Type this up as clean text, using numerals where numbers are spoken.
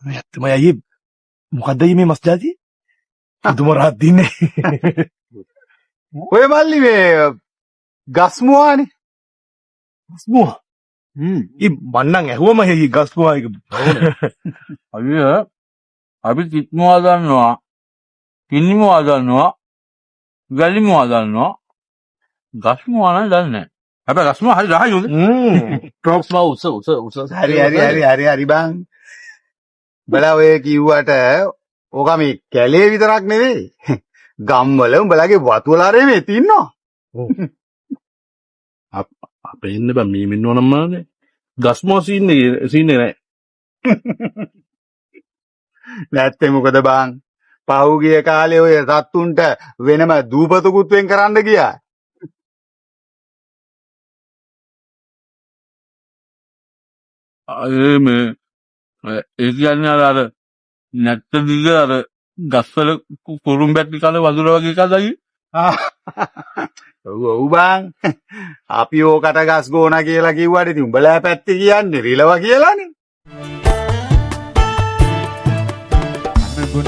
මේ ඇත්තමයි අයියේ, මොකද්ද අයියේ මේ මස් ජාතිය? පුදුම රහක් තින්නේ. ඔය මල්ලි මේ ගස්මුවානේ. ගස්මුවා? ඊ මං නම් ඇහුවම අයියේ ගස්මුවා එක. අයියේ අපි තිත්මුවා දන්නවා, කිනිමුවා දන්නවා, වැලිමුවා දන්නවා, ගස්මුවා නම් දන්නේ නැහැ. හැබැයි ගස්මුවා හරි රහයි හොඳ. ට්‍රොප්ස් මා උස උස උස. හරි හරි හරි හරි හරි බං. උඹලා ඔය කිව්වට ඕක මේ කැලේ විතරක් නෙවෙයි. ගම්වල උඹලගේ වතු වල අරේ මේ තින්නවා. අපේ ඉන්න බං මේ මින්නෝ නම් මානේ. ගස්මුවා සීන් එක නෑ. නැත්තේ මොකද බං? පහුගිය කාලේ ඔය සත්තුන්ට වෙනම දූපතකුත් වෙන් කරන්න ගියා. ඒ මේ ඒ කියන්නේ අර අර නැත්ත දිග අර ගස්වල කුරුම්බැටි කන වදුර වගේ එකක් අයියේ. ඔව් ඔව් බං. අපි ඕකට ගස් ගෝනා කියලා කිව්වට ඉතින් උඹලා පැත්තේ කියන්නේ රිලව කියලානේ. කන බොන